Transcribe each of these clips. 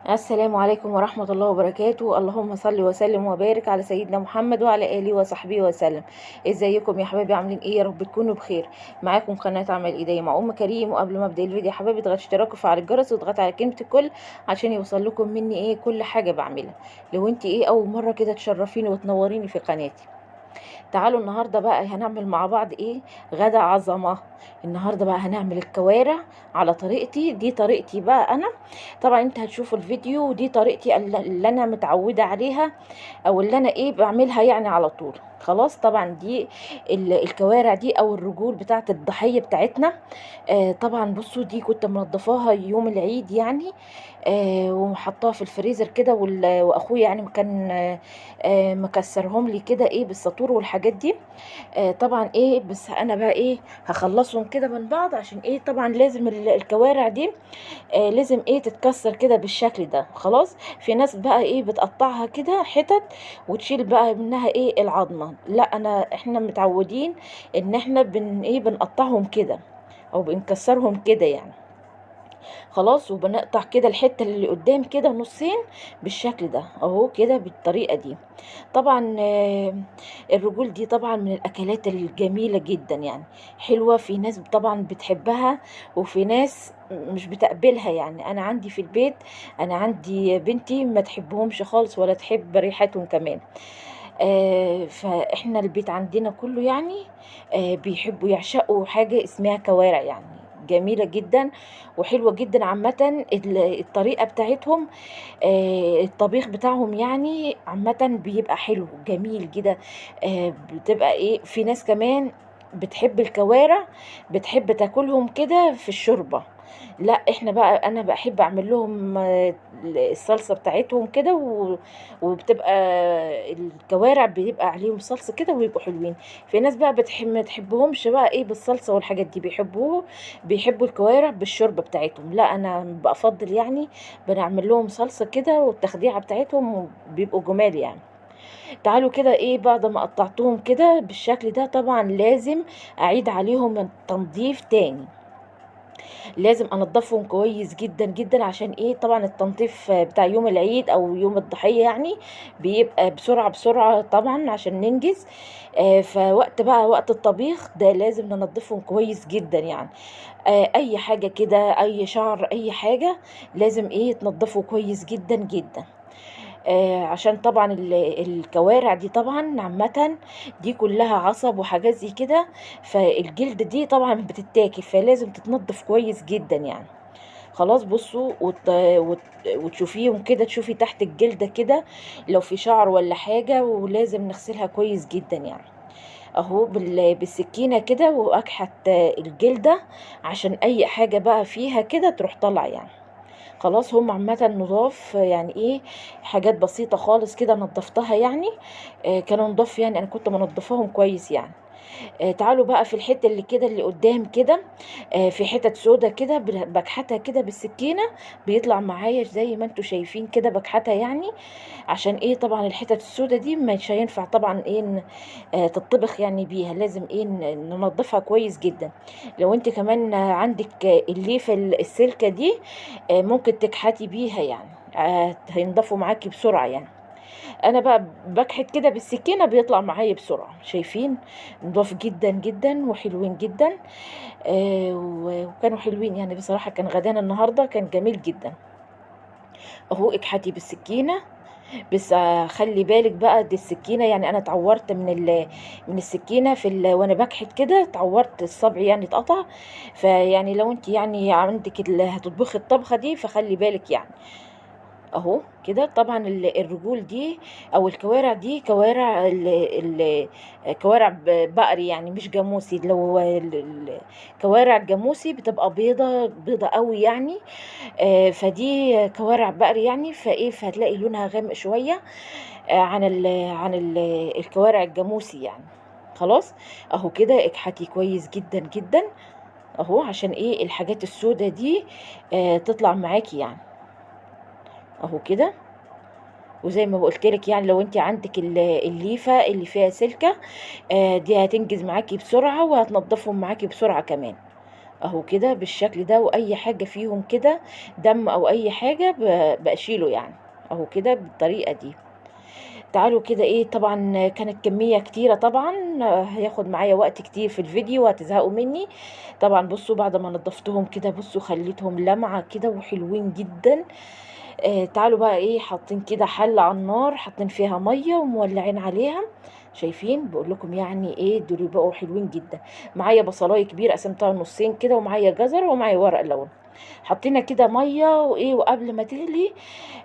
السلام عليكم ورحمة الله وبركاته. اللهم صل وسلم وبارك على سيدنا محمد وعلى آله وصحبه وسلم. ازيكم يا حبايبي؟ عاملين ايه؟ يا رب تكونوا بخير. معاكم قناة عمل ايديا مع ام كريم. وقبل ما ابدا الفيديو يا حبايبي اضغط اشتراك وفعل الجرس واضغط على كلمة الكل عشان يوصل لكم مني ايه كل حاجة بعملها. لو انت ايه اول مرة كده تشرفيني وتنوريني في قناتي. تعالوا النهارده بقى هنعمل مع بعض ايه غدا عظمه. النهارده بقى هنعمل الكوارع على طريقتي، دي طريقتي بقى انا، طبعا انت هتشوفوا الفيديو، ودي طريقتي اللي انا متعوده عليها او اللي انا ايه بعملها يعني على طول. خلاص طبعا دي الكوارع دي او الرجول بتاعه الضحية بتاعتنا. طبعا بصوا دي كنت منضفاها يوم العيد يعني، وحطاها في الفريزر كده، واخويا يعني كان مكسرهم لي كده ايه بالساطور والحاجات دي. طبعا ايه بس انا بقى ايه هخلصهم كده من بعض عشان ايه طبعا لازم الكوارع دي لازم ايه تتكسر كده بالشكل ده. خلاص في ناس بقى ايه بتقطعها كده حتت وتشيل بقى منها ايه العظمة، لا احنا متعودين ان احنا بن ايه بنقطعهم كده او بنكسرهم كده يعني. خلاص وبنقطع كده الحتة اللي قدام كده نصين بالشكل ده اهو كده بالطريقة دي. طبعا الرجول دي طبعا من الاكلات الجميلة جدا يعني، حلوة، في ناس طبعا بتحبها وفي ناس مش بتقبلها يعني. انا عندي في البيت، انا عندي بنتي ما تحبهمش خالص ولا تحب ريحتهم كمان. فاحنا البيت عندنا كله يعني بيحبوا يعشقوا حاجة اسمها كوارع يعني، جميلة جدا وحلوة جدا. عامة الطريقة بتاعتهم، الطبيخ بتاعهم يعني عامة بيبقى حلو جميل كده. بتبقى ايه، في ناس كمان بتحب الكوارع بتحب تاكلهم كده في الشوربة، لا احنا بقى انا بحب اعمل لهم الصلصة بتاعتهم كده، وبتبقى الكوارع بيبقى عليهم صلصة كده ويبقوا حلوين. في ناس بقى ما تحبهمش بقى ايه بالصلصة والحاجات دي، بيحبوا الكوارع بالشوربة بتاعتهم، لا انا بفضل يعني بنعمل لهم صلصة كده والتخديعة بتاعتهم وبيبقوا جمال يعني. تعالوا كده ايه بعد ما قطعتهم كده بالشكل ده، طبعا لازم اعيد عليهم التنظيف تاني، لازم انضفهم كويس جدا جدا عشان ايه طبعا التنظيف بتاع يوم العيد او يوم الضحية يعني بيبقى بسرعة بسرعة طبعا عشان ننجز. فوقت بقى وقت الطبيخ ده لازم ننضفهم كويس جدا يعني. اي حاجة كده، اي شعر، اي حاجة لازم ايه تنضفوا كويس جدا جدا. عشان طبعا الكوارع دي طبعا عامة دي كلها عصب وحاجات زي كده، فالجلد دي طبعا بتتاكل فلازم تتنضف كويس جدا يعني. خلاص بصوا وتشوفيهم كده، تشوفي تحت الجلدة كده لو في شعر ولا حاجة، ولازم نغسلها كويس جدا يعني اهو بالسكينة كده، واكحت الجلدة عشان اي حاجة بقى فيها كده تروح طالعة يعني. خلاص هم عامة نضاف يعني ايه حاجات بسيطة خالص كده نضفتها يعني، كانوا نضاف يعني، انا كنت منضفاهم كويس يعني. تعالوا بقى في الحتة اللي كده اللي قدام كده، في حتت سودا كده بكحتها كده بالسكينة، بيطلع معايا زي ما انتوا شايفين كده بكحتها يعني، عشان ايه طبعا الحتت السودا دي مش هينفع طبعا ايه تطبخ يعني بيها، لازم ايه ننضفها كويس جدا. لو انت كمان عندك الليفة السلكة دي، ممكن تكحتي بيها يعني، هينضفوا معاكي بسرعة يعني. انا بقى بكحت كده بالسكينة بيطلع معايا بسرعة، شايفين نضاف جدا جدا وحلوين جدا. وكانوا حلوين يعني بصراحة، كان غدانا النهاردة كان جميل جدا اهو. اكحتي بالسكينة بس، خلي بالك بقى دي السكينة يعني، انا اتعورت من السكينة وانا بكحت كده اتعورت الصبع يعني اتقطع. فيعني لو انت يعني عندك هتطبخي الطبخة دي فخلي بالك يعني اهو كده. طبعا الرجول دي او الكوارع دي كوارع كوارع بقري يعني مش جاموسي. لو كوارع الجاموسي بتبقى بيضة بيضة قوي يعني، فدي كوارع بقري يعني، فايه فهتلاقي لونها غامق شوية، عن الكوارع الجاموسي يعني. خلاص اهو كده اكحتي كويس جدا جدا اهو عشان ايه الحاجات السودة دي، تطلع معاكي يعني اهو كده. وزي ما قلت لك يعني لو انت عندك الليفه اللي فيها سلكه، دي هتنجز معاكي بسرعة وهتنضفهم معاكي بسرعة كمان. اهو كده بالشكل ده. واي حاجة فيهم كده دم او اي حاجة بشيله يعني اهو كده بالطريقة دي. تعالوا كده ايه، طبعا كانت كمية كتيرة، طبعا هياخد معايا وقت كتير في الفيديو وهتزهقوا مني. طبعا بصوا بعد ما نضفتهم كده، بصوا خليتهم لمعة كده وحلوين جدا. تعالوا بقى ايه، حاطين كده حلة على النار، حاطين فيها مية ومولعين عليها. شايفين بقول لكم يعني ايه، دول بقوا حلوين جدا. معايا بصلايه كبيرة قسمتها نصين كده، ومعايا جزر، ومعايا ورق لورا. حطينا كده مية وايه، وقبل ما تغلي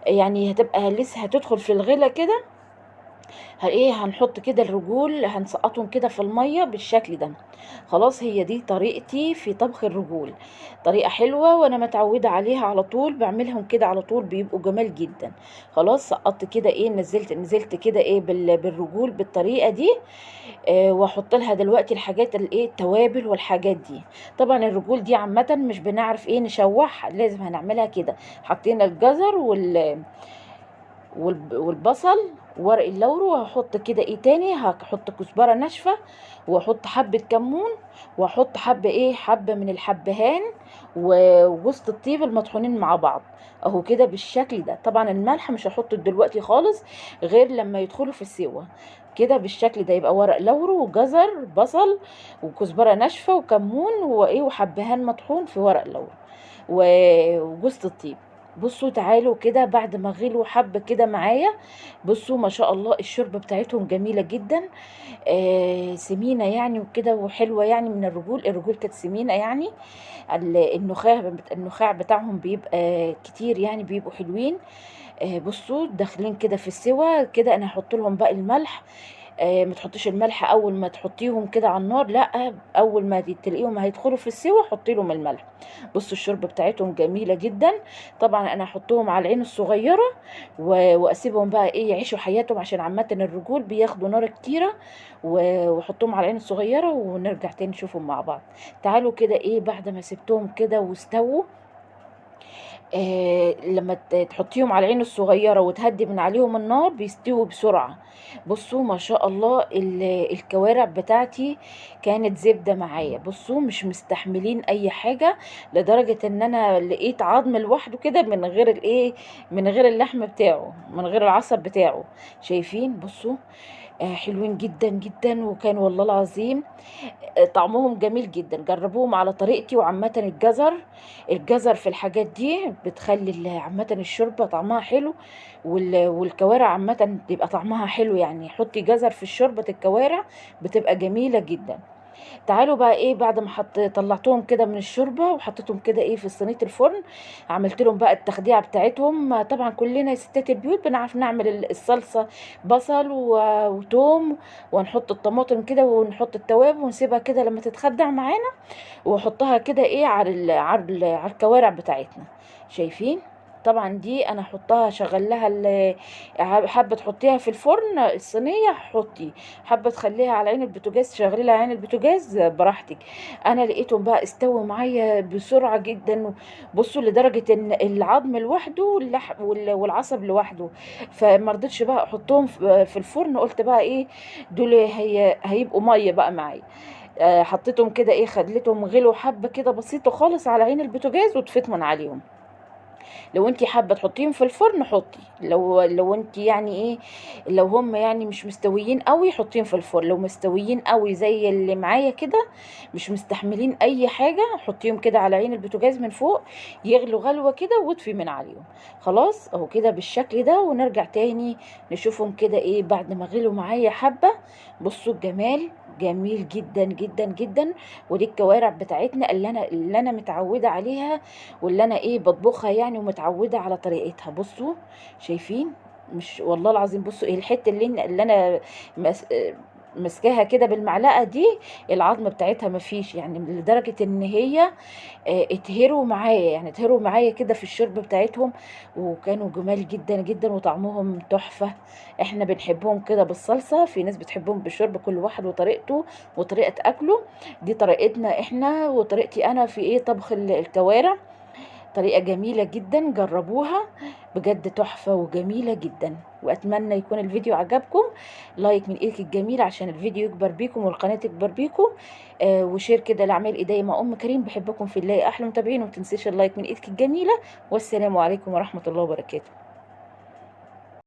يعني هتبقى لسه هتدخل في الغلا كده، ايه هنحط كده الرجول، هنسقطهم كده في المية بالشكل ده. خلاص هي دي طريقتي في طبخ الرجول، طريقه حلوة وانا متعوده عليها على طول، بعملهم كده على طول بيبقوا جمال جدا. خلاص سقطت كده ايه، نزلت كده ايه بالرجول بالطريقة دي. واحط لها دلوقتي الحاجات الايه التوابل والحاجات دي. طبعا الرجول دي عامة مش بنعرف ايه نشوحها، لازم هنعملها كده. حطينا الجزر والبصل وورق اللورو، وهحط كده ايه تاني، هحط كزبره ناشفة، واحط حبه كمون، واحط حبه ايه، حبه من الحبهان وجوزة الطيب المطحونين مع بعض اهو كده بالشكل ده. طبعا الملح مش هحطه دلوقتي خالص غير لما يدخلوا في السوا كده بالشكل ده. يبقى ورق لورو وجزر بصل وكزبره ناشفة وكمون وايه وحبهان مطحون في ورق لورو وجوزة الطيب. بصوا تعالوا كده بعد ما غلوا حبه كده معايا، بصوا ما شاء الله الشوربة بتاعتهم جميلة جدا، سمينه يعني وكده وحلوه يعني. من الرجول، الرجول كانت سمينه يعني، النخاع بتاعهم بيبقى كتير يعني، بيبقوا حلوين. بصوا داخلين كده في السوا كده. انا هحط لهم بقى الملح. ما تحطيش الملح اول ما تحطيهم كده على النار، لا، اول ما تلاقيهم هيدخلوا في السوا حطي لهم الملح. بصوا الشوربة بتاعتهم جميلة جدا. طبعا انا هحطهم على العين الصغيرة واسيبهم بقى ايه يعيشوا حياتهم، عشان عامة الرجول بياخدوا نار كتيرة، واحطهم على العين الصغيرة ونرجع تاني نشوفهم مع بعض. تعالوا كده ايه بعد ما سبتهم كده واستووا، لما تحطيهم على العين الصغيرة وتهدي من عليهم النار بيستووا بسرعة. بصوا ما شاء الله الكوارع بتاعتي كانت زبدة معايا. بصوا مش مستحملين اي حاجة، لدرجة ان انا لقيت عظم لوحده كده من غير الايه، من غير اللحم بتاعه، من غير العصب بتاعه. شايفين؟ بصوا حلوين جدا جدا، وكان والله العظيم طعمهم جميل جدا. جربوهم على طريقتي. وعامة الجزر في الحاجات دي بتخلي عامة الشوربة طعمها حلو، والكوارع عامة بيبقى طعمها حلو يعني. حطي جزر في الشوربة الكوارع بتبقى جميلة جدا. تعالوا بقى ايه بعد ما طلعتهم كده من الشوربة وحطيتهم كده ايه في صينية الفرن، عملت لهم بقى التخديعه بتاعتهم. طبعا كلنا ستات البيوت بنعرف نعمل الصلصه، بصل وتوم، ونحط الطماطم كده ونحط التوابل ونسيبها كده لما تتخدع معانا، واحطها كده ايه على الكوارع بتاعتنا. شايفين؟ طبعا دي انا احطها شغل لها حابة تحطيها في الفرن الصينية حطي، حابة تخليها على عين البوتاجاز شغلي لها عين البوتاجاز براحتك. انا لقيتهم بقى استووا معايا بسرعة جدا. بصوا لدرجة ان العظم لوحده والعصب لوحده، فما رضيتش بقى احطهم في الفرن، قلت بقى ايه دول هيبقوا مية بقى معايا. حطيتهم كده ايه، خليتهم غلوا حبه كده بسيطة خالص على عين البوتاجاز وطفيت من عليهم. لو انتي حابة تحطيهم في الفرن حطي، لو انتي يعني ايه، لو هم يعني مش مستويين قوي حطيهم في الفرن، لو مستويين قوي زي اللي معايا كده مش مستحملين اي حاجة حطيهم كده على عين البوتاجاز من فوق يغلوا غلوه كده واطفي من عليهم. خلاص اهو كده بالشكل ده. ونرجع تاني نشوفهم كده ايه بعد ما غلوا معايا حبه. بصوا الجمال، جميل جدا جدا جدا. ودي الكوارع بتاعتنا اللي انا متعوده عليها واللي انا ايه بطبخها يعني ومتعوده على طريقتها. بصوا شايفين؟ مش والله العظيم. بصوا ايه الحتة اللي انا مسكاها كده بالمعلقه دي، العظم بتاعتها مفيش يعني، لدرجة ان هي اتهروا معايا يعني، اتهروا معايا كده في الشوربة بتاعتهم، وكانوا جمال جدا جدا وطعمهم تحفة. احنا بنحبهم كده بالصلصه، في ناس بتحبهم بالشوربه، كل واحد وطريقته وطريقه اكله. دي طريقتنا احنا وطريقتي انا في ايه طبخ الكوارع. طريقة جميلة جدا، جربوها بجد تحفة وجميلة جدا. واتمنى يكون الفيديو عجبكم. like من ايدك الجميل عشان الفيديو يكبر بيكم والقناة تكبر بيكم، و share كده لاعمال ايديا مع ام كريم. بحبكم في الله احلى متابعين، وما تنسيش ال like من ايدك الجميلة. والسلام عليكم ورحمة الله وبركاته.